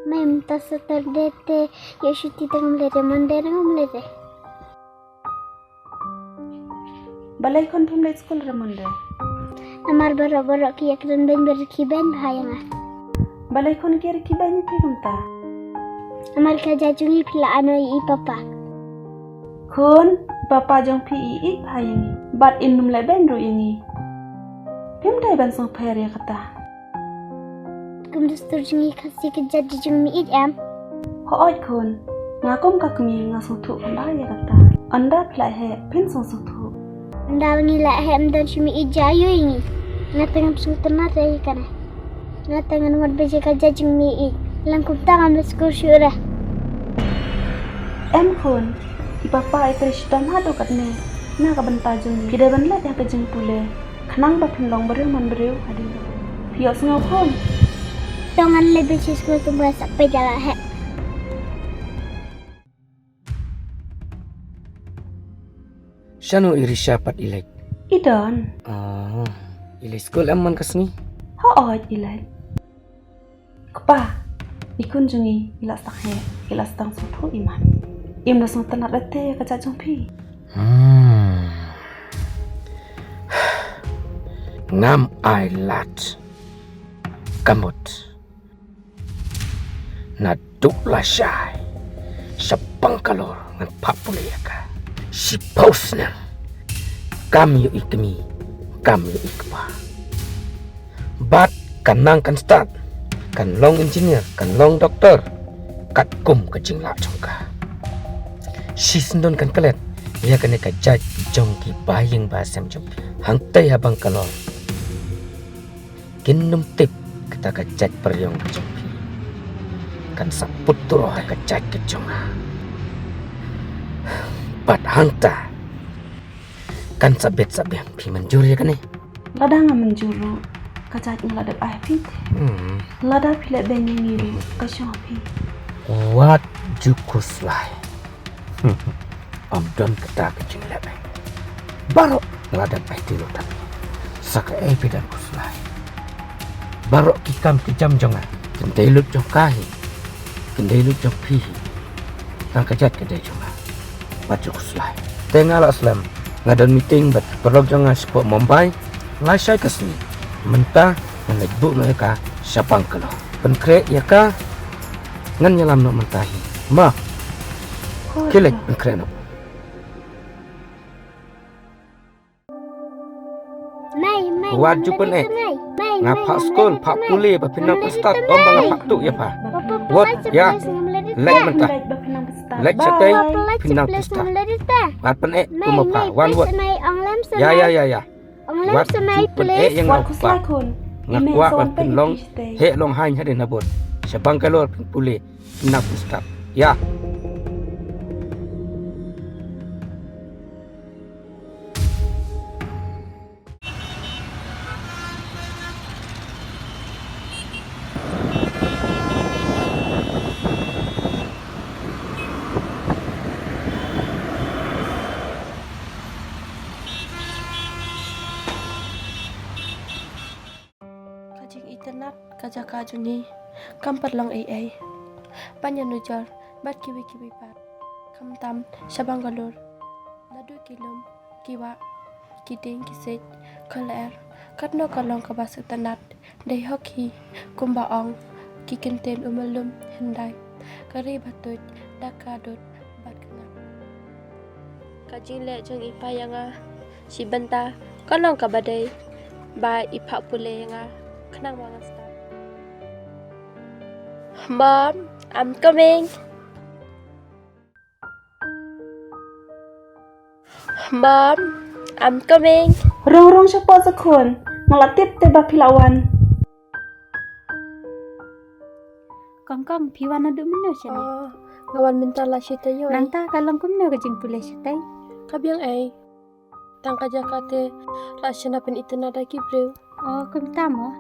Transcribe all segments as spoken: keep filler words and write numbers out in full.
Mem, ta Saturday te ïoh shuti, tang ym leit re Monday, tang ym leit re. Balei khun phim leit skul re Monday? Namar baroh baroh ki ïakren beiñ bad rkhie beiñ bha ïa nga. Balei khun ki rkhie beiñ ïa phi kumta? Namar ka jait jong ngi phi la anoi ïa i papa. Khun, i papa jong phi i ïeit bha ïa ngi bad im leh beiñ ruh ïa ngi. Phim dei ban sngewpher ïa kata. Kum dustur jong ngi Khasi, ka jait jong ngi ym ïeit em? Hooid khun, nga kum ka kmie nga sngewthuh kumba ïa kata. Ynda phi la heh phin sngewthuh. Ynda ngi la heh ym don shuh ym ïeit ja ïa ngi. Nga te ngam sngewtynnat ïa kane. Nga te ngan wad beit ïa ka jait jong ngi ïeit. Lang kumta ngam leit skul shuh re. Em khun, i papa i trei shitom haduh katne na ka bynta jong ngi. Phi dei ban leit ha ka jingpule khnang ba phin long briew man briew hadien. Phi ïohsngew khun? To ngan leit beit sha skul kumba sa peit ïa la heh. Shano i Risha pat i leit? I don. Ah, i leit skul em man ka sngi? Hooid i leit. Kpa, i khun jong ngi i la sdang heh, i la sdang sngewthuh i mat. Im da sngewtynnat ïa ka jait jong phi. Hmm. Ngam ai lad. Ka mut. Naduh lashai sha Bangalore ngan phah pule ïa ka. Shiphew snem kam ïoh i kmie, kam ïoh i kpa. Bad kan nang kan stad, kan long engineer, kan long doktor, katkum ka jinglah jong ka. Shisyndon kan klet ïa kane ka jait jong ki bahaïing bahasem jong phi hangtei ha Bangalore. Kin nym tip kata ka jait pyrïong ka jong phi kan sa put troh ha ka jait ka jong nga. Bad hangta kan sa bet sa biang. Phi mynjur ïa kane? Lada nga mynjur ruh, ka jait nga la dep ai phi te. Hmm. Lada phi leh beiñ ïa ngi ruh, ka shong ha phi. Wat ju khuslai. Ym don kata ka jingleh beiñ. Baroh nga la dep aiti lut ha phi. Sa kaei phi dang khuslai? Baroh ki kam ki jam jong nga kin dei lut jong ka hi, kin dei lut jong phi hi. Tang ka jait ka dei jong nga. Wat ju khuslai. Te nga la slem, nga don meeting bad paralok jong nga shapoh Mumbai. Lashai ka sngi mynta ngan leit buh noh ïa ka sha Bangalore. Pynkhreh ïa ka ngan ïalam noh mynta hi. Ma. Khie leit pynkhreh noh. Wat ju pyneh. Nga phah skul, phah pule ba phin nang stad, ym ba nga phah tuh ïa pha. Wat ïa. Leit mynta. Leit shatei, phin nang stad. Wat pyneh kum ma pha. Wan wat. Ïa, ïa, ïa, ïa. Wat ju pyneh ïa nga u kpa. Nga kwah ba phin long heh long haiñ hadien habud. Sha Bangalore phin pule, phin nang stad. Ïa. Ka jingitynnad ka jaka jong ngi kam pat long ei ei ban ïanujor bad kiwei kiwei pat, khamtam sha Bangalore. Naduh ki lum, ki wah, ki dieng, ki siej, ka lyer, katno ka long kaba sngewtynnad. Dei hok hi kumba ong ki kyntien u myllung hyndai, ka ri ba tuid da ka dud bad ka ngap. Ka jingleh jong i pa ïa nga shi bynta ka long kaba dei ba i phah pule ïa nga khnang ba ngan stad. Mom, I'm coming. Mom, I'm coming. Rung rung shapoh sa khun. Nga la tip te ba phi la wan. Kong kong, phi wan naduh mynno shane? Oh, nga wan mynta la shi taïew. Nangta ka long kumno ka jingpule shatei? Ka biang ei. Tang ka jaka te la shna pynitynnad da ki briew. Oh, kumta mo?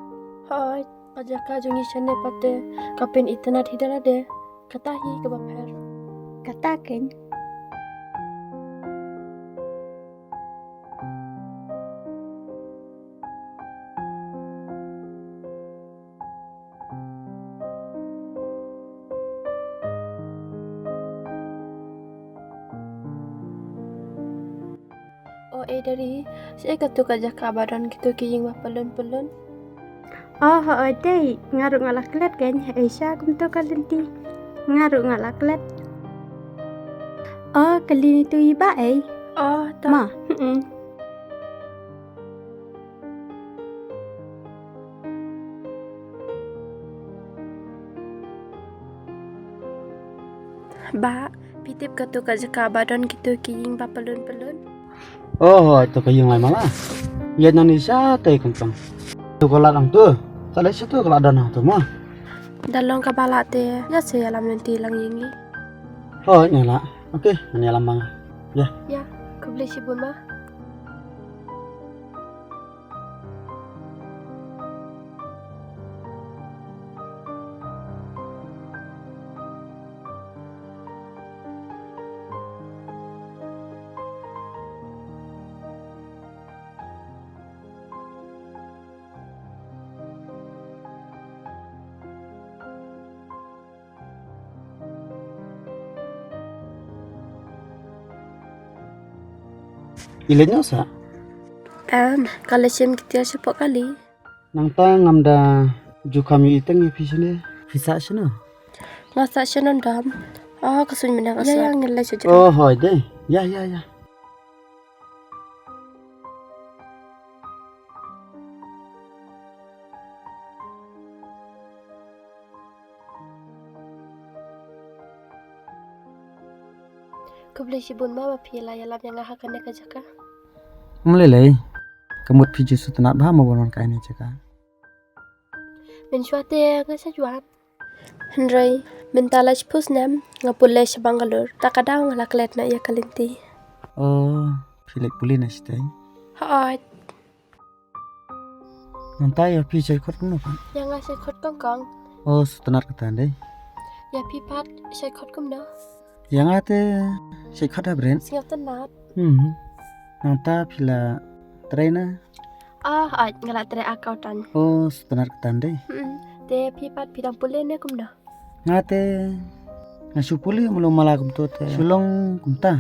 Hooid, ka jaka jong ngi shane pat te ka pynitynnad hi da lade. Kata hi kaba pher. Kata keiñ. Dei, shaei katu ka jaka ba don kito ki ïing ba pyllun pyllun? Oh, hooid dei, nga ruh nga la klet keiñ, haei sha kumto ka lynti. Nga ruh nga la klet. Oh, kali ni tu i ba ei? Oh, to. Ma, hmm. Bah, phi tip katu ka jaka ba don kito ki ïing ba pyllun pyllun? Oh, hooid, to ka ïing lai ma la. Ïa nang ni shatei kongkong. To ka lad ang tu. Sa leh sha tu ka lad don ang tu ma. Da long kaba lah te, ïa sa ïalam lynti lang ïa ngi. Hooid, nga lah. Okay, ngan ïalam ma nga. Ïa. Ïa, khublei shibun ma. I leit noh sa? Em, ka la shim ki tiar shapoh kali. Nangta ngam da ju kham ïohi teng ïa phi shane. Phi sah shano? Nga sah sha nongdom. Oh, ka suiñ mynne ka sah. Ïa, ïa, ngin leit sha jrong. Oh, hooid dei. Ïa, ïa, ïa. Khublei shibun ma ba phi la ïalam ïa nga ha kane ka jaka. Ym lei lei. Ka mut phi ju sngewtynnat bha mo ban wan kai ne jaka. Mynshuwa te nga shu wan. Hynrei mynta la shiphew snem nga pule sha Bangalore, ta ka daw nga la klet noh ïa ka lynti. Oh, phi leit pule na shatei? Hooid. Nangta ïa phi shait khot kumno pat? Ïa nga shait khot kongkong. Oh, sngewtynnat kata dei. Ïa phi pat shait khot kumno? Ïa nga te shait khot ha Brent. Sngewtynnat. Hmm. Nangta phi la trei na? Ah, hooid, nga la trei accountant. Oh, sngewtynnat kata dei. Hmm. Te phi pat phi dang pule ne kumno? Nga te nga shu pule mala mala kumto te shu long kumta.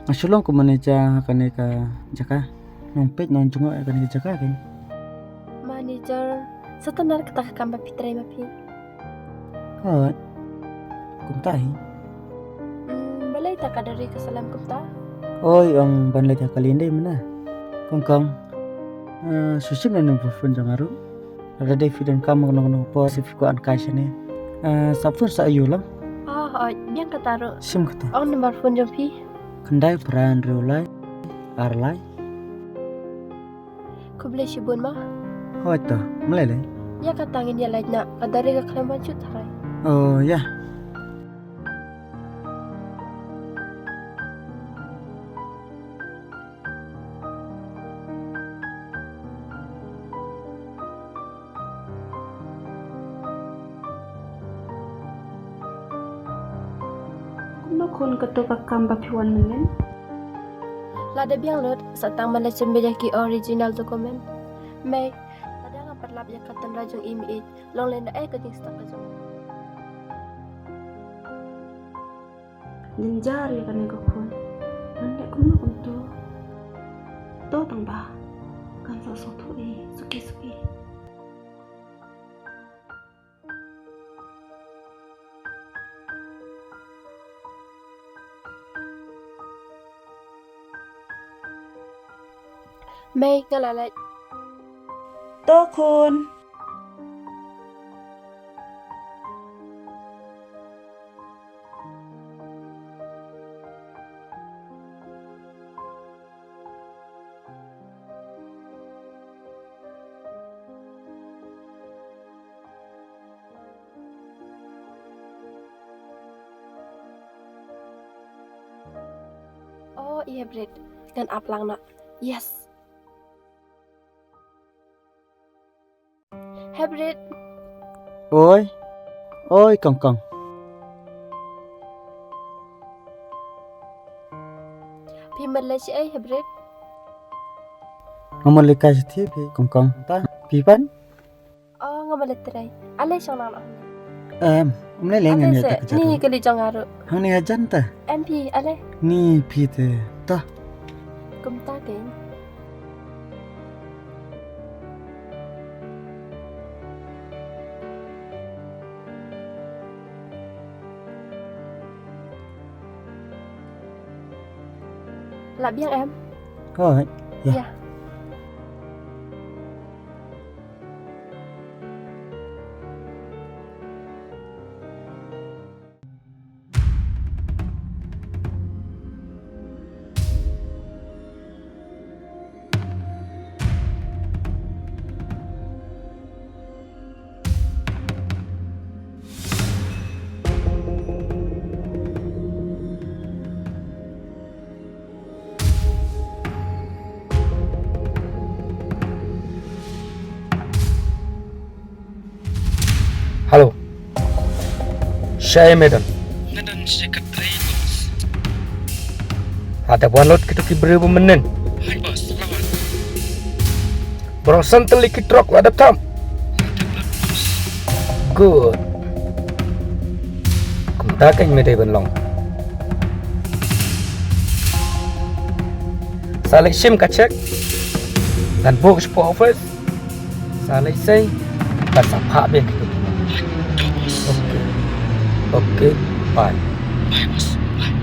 Nga shu long kum manager ha kane ka jaka. Nongpeit nongjngoh ha kane ka jaka keiñ. Manager, sngewtynnat kata ka kam ba phi trei ma phi. Hooid. Kumta hi. Hmm, balei ta ka dei ka salem kumta? Oi, ong ban leit ha kali dei mynta. Kongkong. Eh, shu shim na number phone jong nga ruh. Lada dei phi donkam kano kano ka por shu phi kwah ban kai shane. Eh, sa phone sa ïa u lang. Oh, hooid, biang kata ruh. Shim kata. Ong number phone jong phi. Khyndai phra hynriew lai ar lai. Khublei shibun ma. Hooid to, ym lei lei. Ïa kata ngin ïa leit noh, ka dei ka khlem wan shu tharai. Oh, ïa. Kumno khun kato ka kam ba phi wan mynnin? Lada biang lut, sa tang ban leit shem beit ïa ki original document. Mei, lada ngam pat lap ïa ka tynrai jong i mei, long lehse da ai ka jingstad ka jong. Jynjar ïa kane ka khun. Ngan leh kumno kumto? To tang ba kan sa sngewthuh i suki suki. Mei, nga la leit. To khun. Oh, ïa Brit. Ngan ap lang noh. Yes. Hei Brit. Oi. Oi, Kongkong. Phi mut leit shaei, Hei Brit? Nga mut leit kai shatei phi, Kongkong. Ta, phi pat? Oh, nga mut leit trei. Ale shong lang noh. Em, ym lei lei, ngan ïa, te ka jaka. Ni kali jong nga ruh. Hangne hajan ta? Em phi, ale. Ni phi te. Ta. Kumta keiñ. Kata biang em? Hooid. Ïa. Ïa. Hello. Shaei me don? Nga don sha ka trei, boss. Lada wan lut kito ki briew ba mynnin. Hai, boss, la wan. Baroh san tylli ki trok la dep tham. La dep lut, boss. Good. Kumta kein me dei ban long. Sa leit shim ka cheque. Ngan buh shapoh office. Sa leit sei. Bad sa phah biang kito ki. Okay. Okay. Bye. Bye, boss. Bye.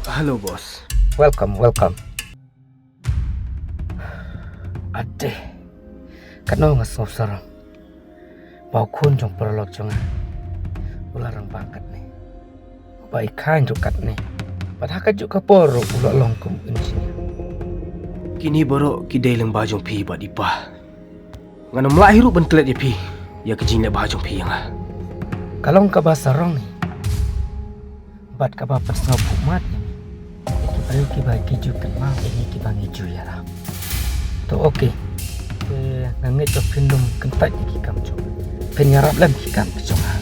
Hello, boss. Welcome, welcome. Ade. Katno nga sngewsarong ba u khun jong paralok jong nga u la rangbah katne. Ba i kha ruh katne. Bad ha kajuh ka por ruh u la long kum u engineer. Kine baroh ki dei lyngba jong phi bad i pa. Ngan ym lah hi ruh ban klet ïa phi ïa ka jingleh bha jong phi ïa nga. Ka long kaba sarong hi. Bad kaba pynsngewphuh mat ïa ngi, ïa ki briew kiba ki ju kynmaw ïa ngi kiba ngi ju ïarap. To okay. Te nga ngeit ba phin lum kyntait ïa ki kam jong. Phin ïarap lem ki kam ki jong nga.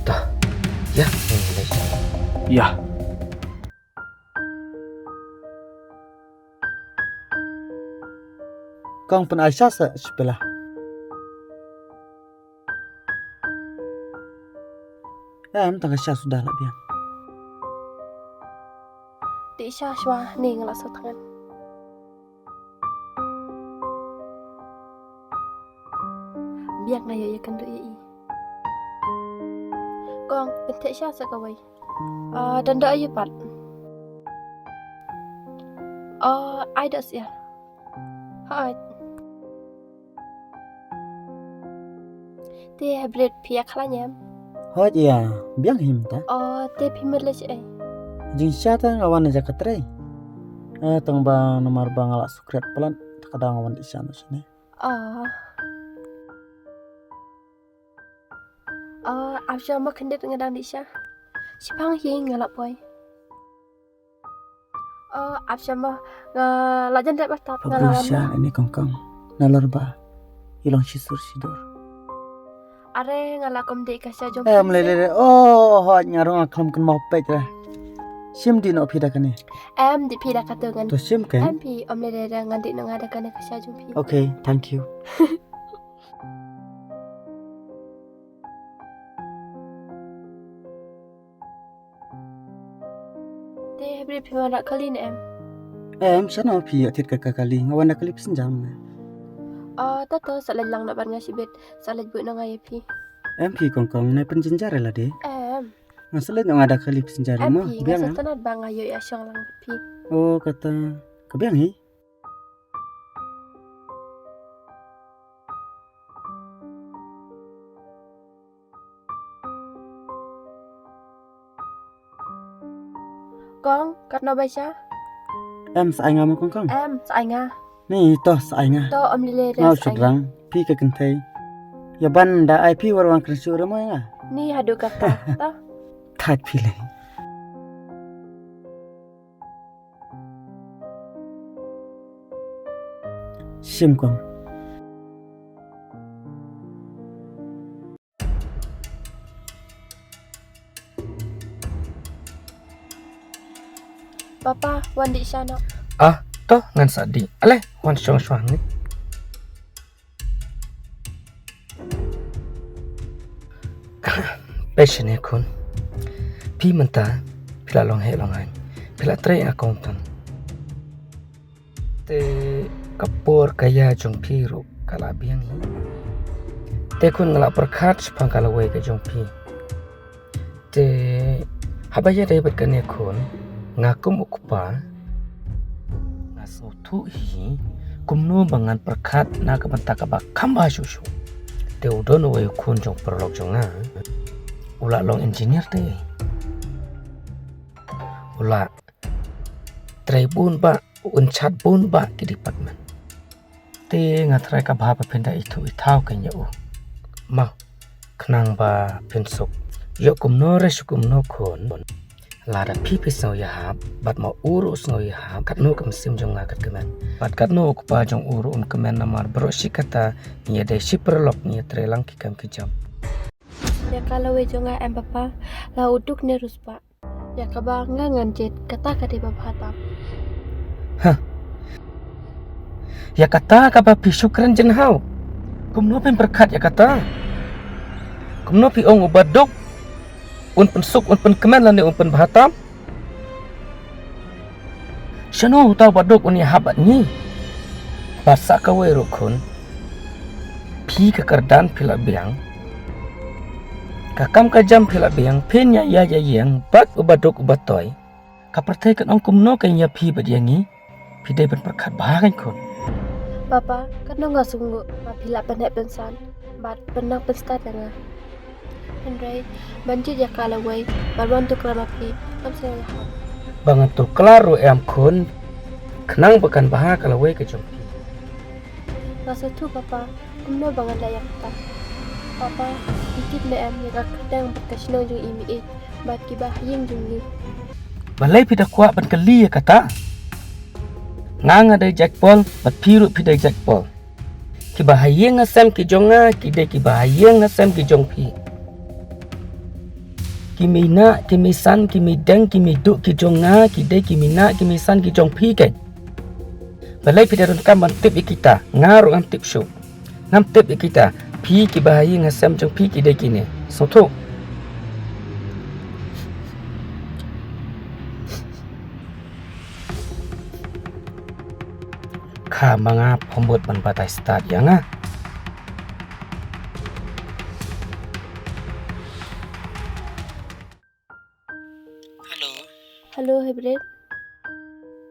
To. Ïa, ngin leit. Ïa. Kong, pyn-ai sha sa sha phi la. Em, tang ka sha suda la biang. Dih sha shuwa ne nga la sot thngan. Biang nga ïoh ïakynduh ïa i. Kong, pyntheh sha sa kawei. Ah, don da ayu pat. Ah, ai da sya. Hooid. Te hybrid phi ïa khlaiñ em? Hooid ïa, biang hi mynta. Oh, te phi mut leh shaei? Jingshisha te nga wan na jaka trei. Eh, tang ba namar ba nga la sukriat palat, te ka daw nga wan dih sha noh shane. Oh. Oh, ap sha mo khyndiat nga dang dih sha. Shipang hi nga la poi. Oh, ap sha mo nga la jan dep atat nga la wan. Sha ini kong kong. Nalor ba. I long shisur shidur. Are nga la kum dih ka sha jong. Em le le le. Oh, hooid nga rung a khlem kynmaw peit re. Shim dih noh phi da kane. Em dih phi da katu ngan. To shim kan? Em phi, em le le le ngan dih noh nga da kane ka sha jong phi. Okay, thank you. Te hynrei phi wanrah kali ne em? Em, shano phi ïa thied ka kali, nga wan da kali passenger ne. Ah, to to, sa leit lang noh bad nga shibit, sa leit buh noh nga ïa phi. Em phi kong kong, ne pynjynjar ïa lade. Em. Nga sa leit noh nga da kali passenger mo, biang nga. Em phi, nga sa tynat ba nga ïoh ïa shong lang bad phi. Oh, kata, ka biang hi. Kong, katno ba sha? Em, sa ai nga mo kong kong? Em, sa ai nga. Ni to sa ai nga. To, em lele re. Nga u sa ai nga. Shudrang, phi ka kynthei. Ïa ban da ai phi war wan kren shuh re mo ïa nga. Ni haduh kata, to. Thait phi lei. Shim kong. Papa, wan dih sha noh. Ah, to ngan sa dih. Ale, wan shong shong ni. Pei shane khun. Phi mynta phi la long heh long haiñ, phi la trei accountant. Te ka por ka ïa jong phi ruh ka la biang hi. Te khun nga la pyrkhat shaphang ka lawei ka jong phi. Te haba ïadei bad kane khun, nga kum u kpa nga sngewthuh hi kumno ba ngan pyrkhat na ka bynta kaba kham bha shuh shuh. Te u don uwei u khun jong paralok jong nga, u la long engineer te. U la trei bun bah, un chat bun bah ki department. Te nga tharai ka bha ba phin da ithuh ithaw kein ïa u, ma, khnang ba phin suk. Ïoh kumno re shu kumno khun, lada phi phi sngew ïahap bad ma u ruh u sngew ïahap, katno ka mynsiem jong nga kan kmen, bad katno u kpa jong u ruh un kmen, namar baroh shi katta ngi ïadei shi paralok, ngi ïatrei lang ki kam ki jam. Ïa ka lawei jong nga em papa, la u duk ne ruh spah. Ïa kaba nga ngan jied, kata ka dei ba bha tam. Hah. Ïa kata kaba phi shu kren jynhaw, kumno phin pyrkhat ïa kata? Kumno phi ong uba duk un pynsuk, un pynkmen lane un pynbha tam? Shano uta uba duk un ïahap bad ngi? Bad sa kawei ruh khun, phi ka kyrdan phi la biang, ka kam ka jam phi la biang, phin ïa ïa ïa ïeng bad uba duk uba toi. Ka pyrthei kan ong kumno kein ïa phi bad ïa ngi? Phi dei ban pyrkhat bha kein khun. Papa, katno nga sngewbha ma phi la pynheh pynsan bad pynnang pynstad ïa nga. Hynrei ban jied ïa ka lawei, ban wan tuklar ma phi, ngam sngewbha. Ba ngan tuklar ruh em khun, khnang ba kan bha ka lawei ka jong phi. Nga sngewthuh papa, kumno ba ngan leh ïa kata? Papa, phi tip ne em ïa ka kyrteng bad ka shnong jong i mei bad kiba ha ïing jong ngi. Balei phi da kwah ban kylli ïa kata? Nga nga dei jait Paul bad phi ruh phi dei jait Paul. Kiba ha ïing ha sem ki jong nga ki dei kiba ha ïing ha sem ki jong phi. Ki mei nah, ki mei san, ki mei deng, ki mei duh ki jong nga ki dei ki mei nah, ki mei san ki jong phi kein. Balei phi da donkam ban tip ïa kita? Nga ruh ngam tip shuh. Ngam tip ïa kita. Phi kiba ha ïing ha sem jong phi ki dei kine. Sngewthuh? Kha ma nga phambut ban batai stad ïa nga. Hello. Hello, Hybrid.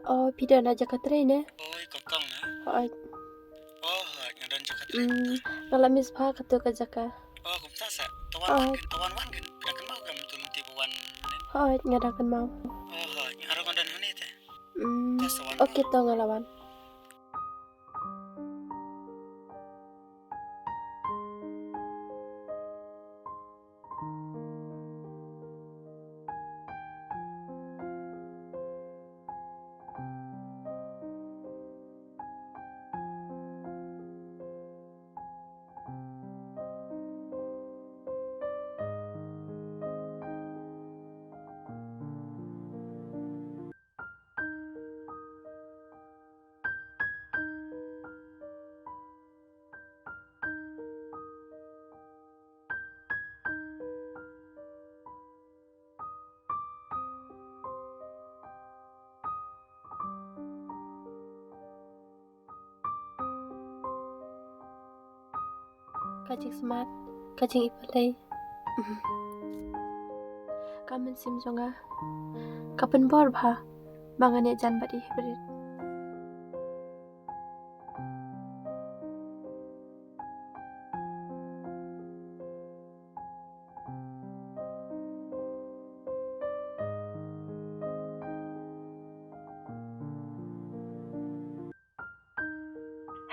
Oh, phi don ha jaka trei ne? Oi, kong kong na. Hooid. Oh, hooid, nga don jaka trei. Hmm, nga la miss bha kato ka jaka. Oh, kumta sa. To wan wan kin, to wan wan kin. Phi da kynmaw kam tu lynti ba wan ne? Hooid, nga da kynmaw. Oh, hooid, nga ruh nga don hangne te. Hmm, okay, to nga la wan. Ka jingsmart, ka jingipalei. Ka mynsiem jong nga ka pynbor bha ba ngan ïajan bad i Hybrid.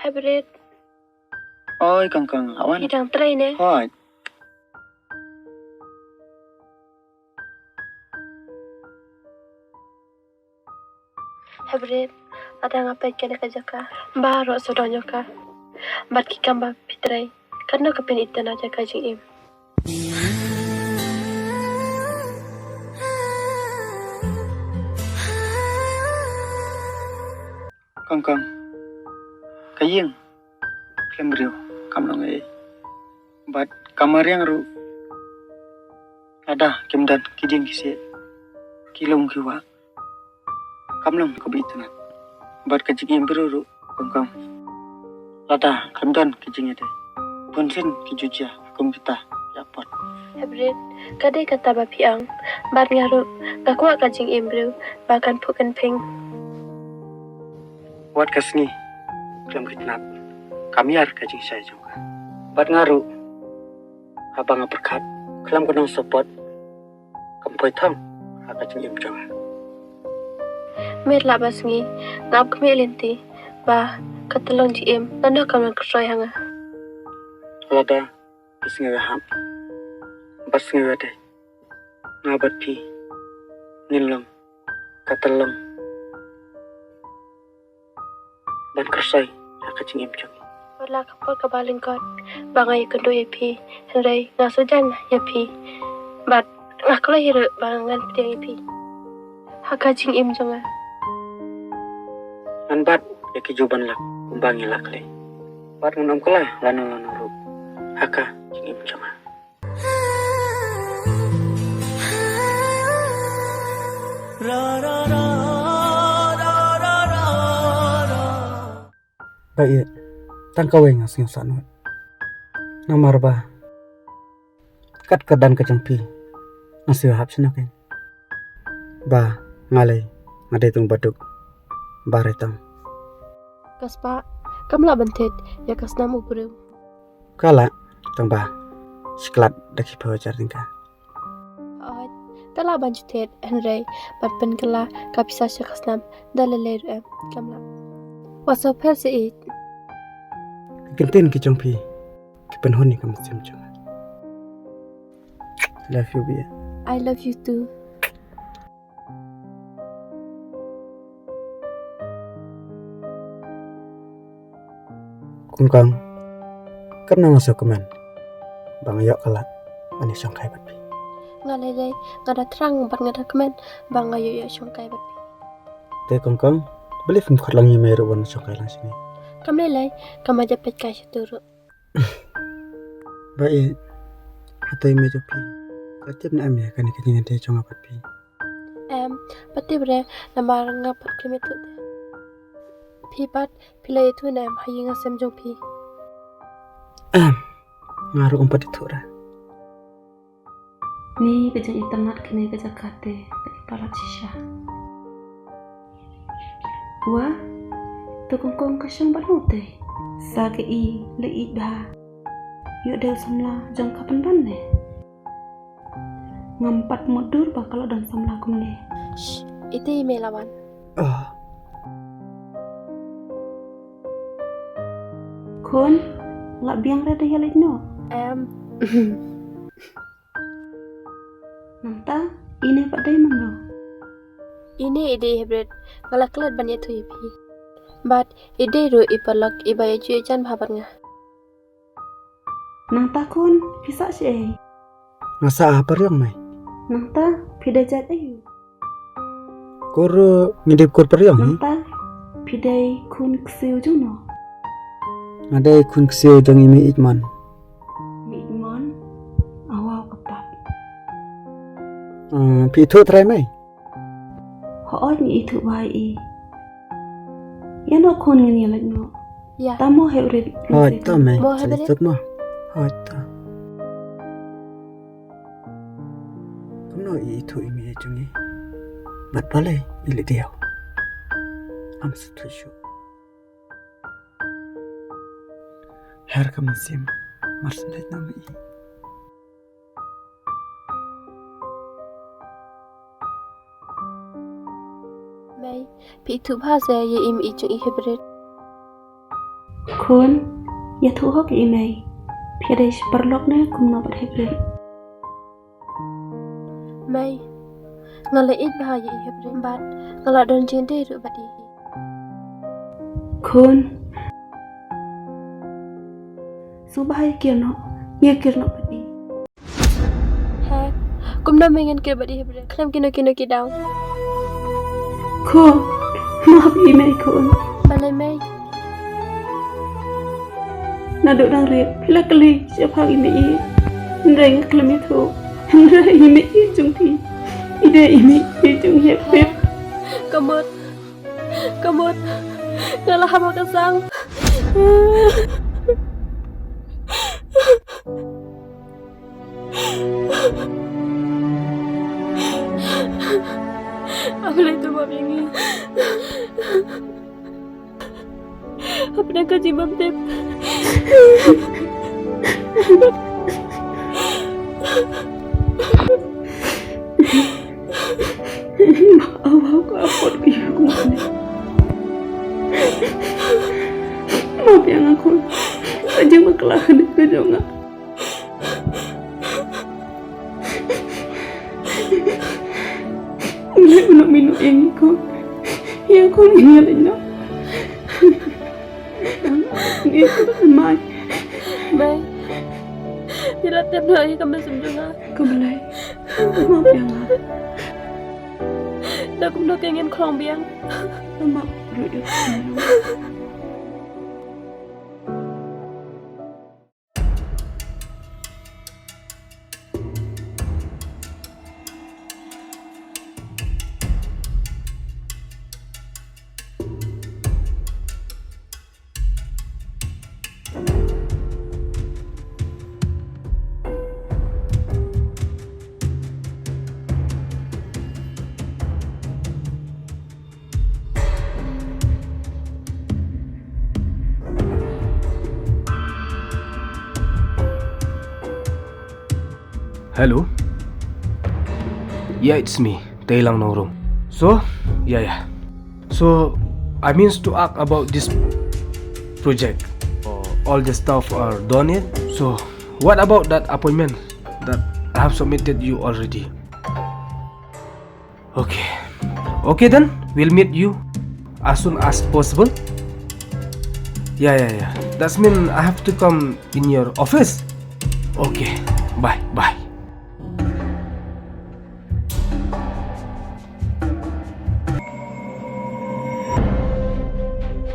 Hybrid. Oi, kong kong, awan. Phi dang trei ne? Hooid. Hybrid, lada nga peit kane ka jaka, baroh sawdong jong ka bad ki kam ba phi trei, katno ka pynïaid na jaka jingim. Kong kong, ka ïing khlem briew kam long ei, bad ka mariang ruh lada kim don ki dieng ki siej. Ki long ki wah. Kam long ka ba itynnad. Bad ka jingim briew ruh kam kam. Lada kam don ka jingïadei, bun sien ki ju jia kum kita ïa pud. Hybrid, ka dei kata ba phi ong. Bad nga ruh nga kwah ka jingim briew ba kan phuh kan ping. Wat ka sngi khlem ka itynnad, kam ïar ka jingshai jong ka. Bad nga ruh, haba nga pyrkhat khlem ka nong support, kam poi thong ha ka jingim jong nga. Met lah ba sngi nga ap khmih lynti ba ka tyllong jingim na noh kam nang kyrsoi ha nga. Lada ka sngi ka hap, ba sngi ka dei, nga bad phi ngin long ka tyllong ban kyrsoi ha ka jingim jong ngi. Wat la ka por kaba lyngkot ba nga ïakynduh ïa phi, hynrei nga sngewjan ïa phi. Bad nga kloi hi ruh ba ngan pdiang ïa phi ha ka jingim jong nga. Ngan bat ïa ki ju ban lak kumba ngi lak lei. Bad ngan ym kylla lano lano ruh ha ka jingim jong nga. Ba ïeit, tang kawei nga sngew sahnarphna. Namar ba kat ka dang ka jong phi nga siew hap shnong kein. Ba nga lei nga dei tang ba duk ba re tang. Ka spah kam lah ban thied ïa ka snam u briew. Ka lah, tang ba shi khlad da ki phew hajar tyngka. Hooid, ka lah ban ju thied, hynrei ban pynkylla ka pisa sha ka snam da lei lei ruh em, kam lah. Wat sngewpher seh ïeit. Ki ktien ki jong phi ki pynhun ïa ka mynsiem jong nga. Love you, Bia. I love you too. Khun kong, katno nga sngewkmen ba nga ïoh ka lad ban ïashongkai bad phi. Nga lei lei, nga da thrang bad nga da kmen ba nga ïoh ïashongkai bad phi. Te khun kong, balei phim khot lang ïa mei ruh ban shongkai lang shane? Kam lei lei, kam da peit kai shatu ruh. Ba ïeit, hato i mei jong phi ka tip ne em ïa kane ka jingïadei jong nga bad phi? Em, pat tip re, namar nga pat khlem ithuh te. Phi pat phi la ithuh ne em ha ïing ha sem jong phi? Em, nga ruh ym pat ithuh re. Ni ka jingitynnad kane ka jaka te ka i palat shisha. Wa, to kong kong ka shong bad no te. Sa ka i la ïeit bha. Ïoh dei u samla jong ka pynban ne. Ngam pat mutdur ba ka la don samla kumne. Shh, ite i mei la wan. Ah. Khun, la biang re da ïa leit noh. Em. Nangta, ine pat dei mano? Ine i dei i Hybrid, nga la klet ban ïathuh ïa phi. Bad i dei ruh i paralok iba ïajuh ïajan bha bad nga. Nangta khun, phi sah shaei? Nga sah ha Pariong mei. Nangta, phi dei jait aïu? Kur, ngi dei kur Pariong hi. Nangta, phi dei khun ksiew jong no? Nga dei khun ksiew jong i Mei Ijmon. Mei Ijmon, awaw ka pap. Hmm, phi ithuh trai mei? Hooid ngi ithuh bha ïa i. Ïa no khun ngin ïa leit noh. Ïa. Ta mo Hybrid. Hooid ta mei. Mo Hybrid. Hooid ta. Kumno i ithuh i mei jong i? Bad balei i leit diaw? Am sa thuh shuh. Her ka mynsiem mar shu leit noh mei i. Mei, phi ithuh bha se ïa i mei jong i Hybrid? Khun, ïathuh hok ïa i mei. Phi dei shi paralok ne kumno bad Hybrid? Mei, nga la ïeit bha ïa i Hybrid bad nga la don jingïadei ruh bad i. Khun, sngewbha ïa kir noh, ïa kir noh bad i. He, kumno mei ngan kir bad i Hybrid? Khlem kino kino ki daw. Khun, map ïa i mei khun. Balei mei? Naduh dang rit phi la kylli shaphang i mei i. Hynrei nga khlem ïathuh. Hynrei i mei i jong phi Ida ini ejung ya pep. Kamot. Kamot. Nga la haba ka sang. Aku lai tu mami ngi. Hapdeng ka jingmam tip. Ma awa ka apot ki yu kumne. Ma biang aku. Ka jingmam kala hane ka jong nga. Mino mino eng ko. Ya ko ni ya lino. Ni ko mai. Mai. Phi la tep noh ïa ka mynsiem jong nga. Khublei. Ma biang nga. Da kumno ka ngin khlong biang. Ma ruh ïa. Hello. Yeah, it's me, Teilang Nongrum. So, yeah, yeah. So, I means to ask about this project. Uh, all the stuff are done it. So, what about that appointment that I have submitted you already? Okay. Okay then, we'll meet you as soon as possible. Yeah, yeah, yeah. That's mean I have to come in your office. Okay. Bye, bye.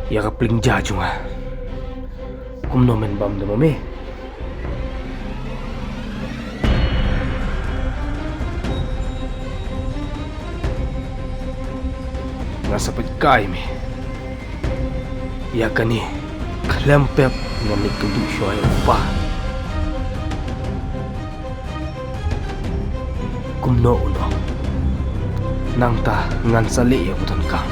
Ïa ka pling ja jong nga. Kumno men bam da ma me. Nga sa peit kai me. Ïa kane khlem pep nga leit kynduh shuwa ïa u pa. Kumno u ong. Nangta ngan sa leh ïa u donkam.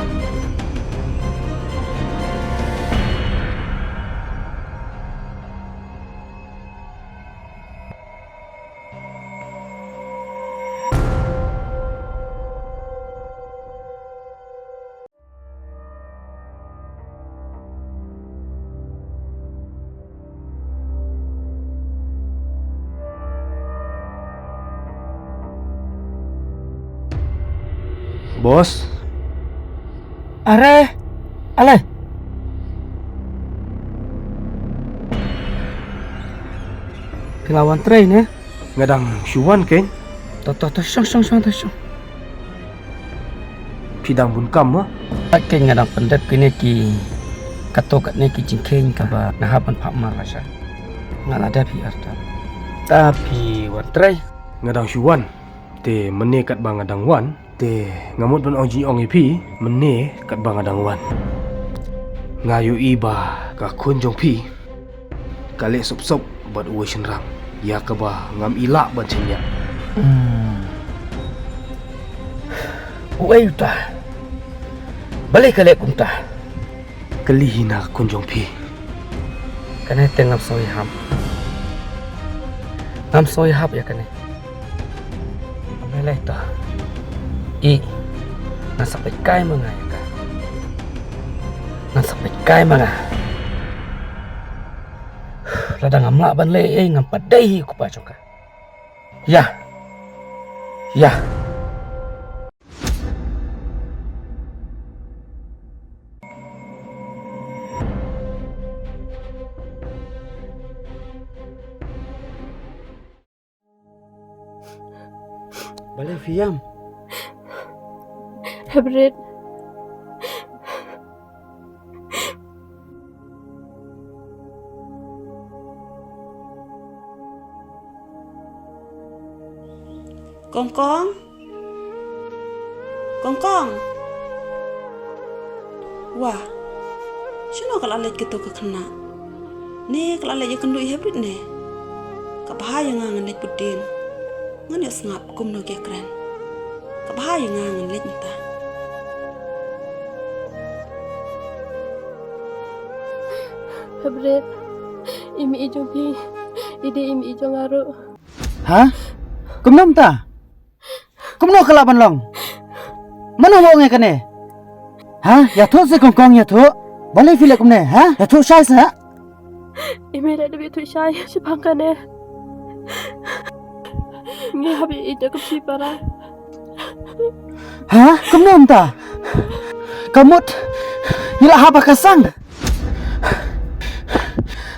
Boss. Are, ale. Phi la wan trei ne? Nga dang shu wan kein. To, to, to, shong, shong, shong, to, shong. Phi dang bun kam mo? Pat kein nga dang pyndep kine ki, kato katne ki jingkheiñ kaba nga hap ban phah mar la sha. Nga la dep hi arta. Ta phi wan trei? Nga dang shu wan. Te mynne katba nga dang wan. Te nga mut ban ong jingong ïa phi, mynne katba nga dang wan. Nga ïohi ba ka khun jong phi ka leh sop sop bad uwei u shynrang ïa kaba ngam i lah ban shaniah. Hmm. Uei uta? Balei ka leh kumta? Kylli hi na ka khun jong phi. Kane te ngam sngew ïahap. Ngam sngew ïahap ïa kane. Balei to? I, ngan sa peit kai ma nga ïa ka. Ngan sa peit kai ma nga. Lada ngam lah ban leh ei, ngam pat dei hi u kpa jong ka. Ïa. Ïa. Balei phi ïam? Hapdeng. Kong Kong. Kong Kong. Wah. Shano ka la leit kito ka khynnah? Ne ka la leit ïakynduh ïa Hybrid ne? Ka bha ïa nga ngan leit bud dien. Ngan ïoh sngap kumno ka kren. Ka bha ïa nga ngan leit mynta. Hybrid, i mei jong phi i dei i mei jong nga ruh. Ha? Kumno mynta? Kumno ka lah ban long? Mano ba ong ïa kane? Ha? Ïathuh seh Kong Kong, ïathuh. Balei phi leh kumne, ha? Ïathuh shai seh. I mei da dep ïathuh shai shaphang kane. Ngi hap ïa i da ka phi para. Ha? Kumno mynta? Ka mut ngi la hap ha ka sang.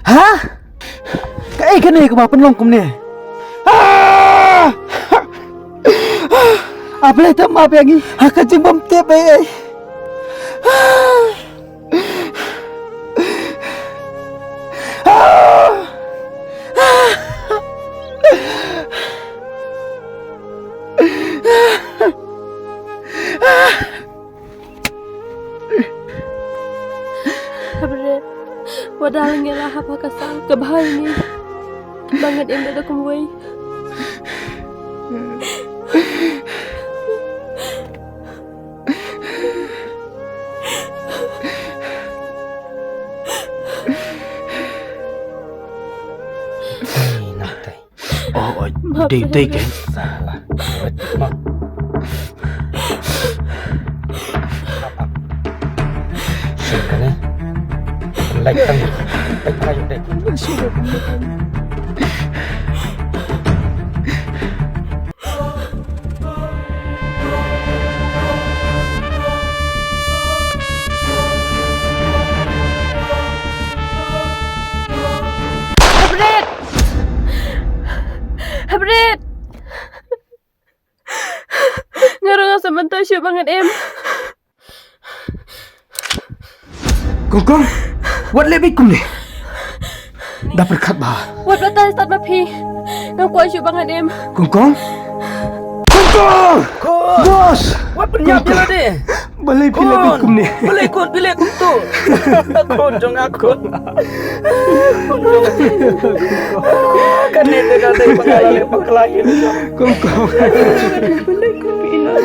Ha? Kaei kane kaba pynlong kumne? Ah! A Blei, to map ïa ngi ha ka jingbymtip ei ei. Hynrei wat la ngi la hap ha ka sang, ka bha ïa ngi ba ngan im da kumwei. Ei, nangtai. Oh, oh, dei, dei ke. Salah. Shin kane. Like tang. Like tang, dei. Hybrid! Hybrid! Nga ruh nga sa mynta shuh ba ngan im. Kong Kong, wat leh beit kumne. Da pyrkhat bha. Wat batai stad ma phi. Nga kwah shuh ba ngan im. Kong Kong. Kong Kong. Kong. Boss. Wat pynïap ïa lade. Balei phi leh beit kumne? Balei khun phi leh kumto? Khun jong nga khun. Kane te ka dei ba nga la leh bakla ïa. Kong Kong. Balei khun phi leh.